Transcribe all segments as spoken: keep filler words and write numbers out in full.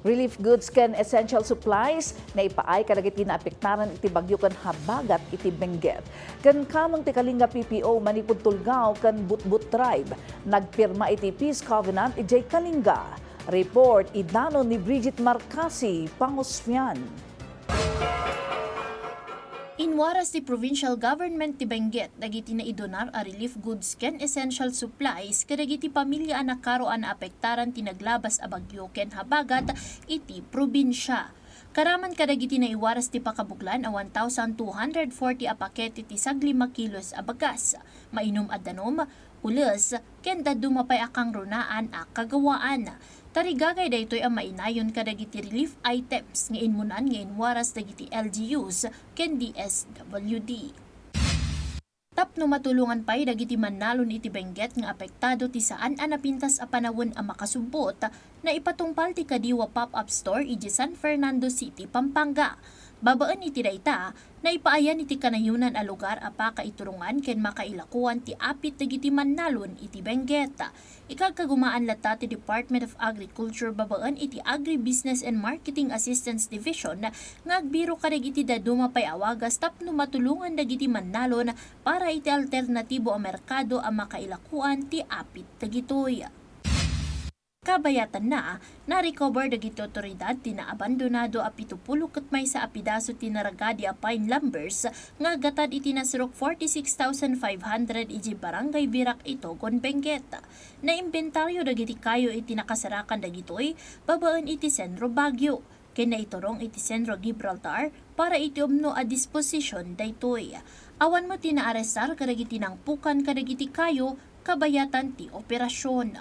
Relief goods ken essential supplies naipaay kadagiti naapektaran iti bagyo ken habagat iti Benguet. Ken kameng ti Kalinga P P O manipud Tulgao ken Butbut Tribe nagpirma iti peace covenant idiay Kalinga. Report idanon ni Bridget Marcasi, Pangosfian. Inwaras ti provincial government ti Benguet dagiti naidonar a relief goods ken essential supplies kadagiti pamilia a nakaro a naapektaran ti naglabas a bagyo ken habagat iti probinsia. Karaman kadagiti naiwaras ti pakabuklan a one thousand two hundred forty a pakete ti saglima kilos a bagas, mainum a danum, ules, ken dadduma pay a kangrunaan a kagawaan. Tarigagay daytoy a mainayon kadagiti relief items nga immunan nga inwaras dagiti L G Us ken D S W D. Tapno matulongan pay dagiti mannalon iti Benguet nga apektado ti saan a napintas a panawen a makasubbot, naipatungpal ti Kadiwa Pop-Up Store idiay San Fernando City, Pampanga. Babaen iti dayta, naipaayan iti kanayonan a lugar a pakaiturongan ken makailakoan ti apit dagiti mannalon iti Benguet. Ikagkagumaan latta ti Department of Agriculture babaen iti Agribusiness and Marketing Assistance Division nga agbiro kadagiti dadduma pay a wagas tapno matulongan dagiti mannalon para iti alternatibo a merkado a makailakoan ti apit dagitoy. Kabayatanna, na-recover dagiti awtoridad ti naabandonado a pitupulo ket maysa a pidaso ti naragadi a pine lumbers nga aggatad iti nasurok forty-six thousand five hundred idiay Barangay Birak, Itogon, Benguet. Naimbentario dagiti kayo iti nakasarakan dagitoy babaen iti Senro Baguio ken naiturong iti Senro Gibraltar para iti umno a disposition daytoy. Awan met ti naarestar kadagiti nangpukan kadagiti kayo kabayatan ti operasion.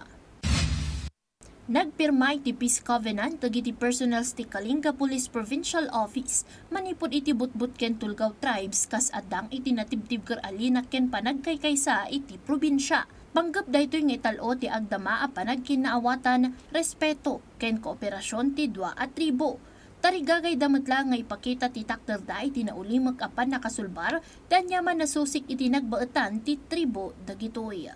Nagpirma iti peace covenant dagiti personnels ti Kalinga Police Provincial Office manipud iti Butbut ken Tulgao tribes kas addang iti natibtibker a linak ken panagkaykaysa iti probinsia. Panggep daytoy nga ital-o ti agdama a panagkinnaawatan, respeto, ken kooperasion ti dua a tribo. Tarigagayda met la nga ipakita ti takderda iti naulimek a pannakasulbar ti aniaman a susik iti nagbaetan ti tribo dagitoy.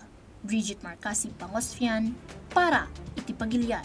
Bridget Marcasi, Pangosfian, para iti Pagilian.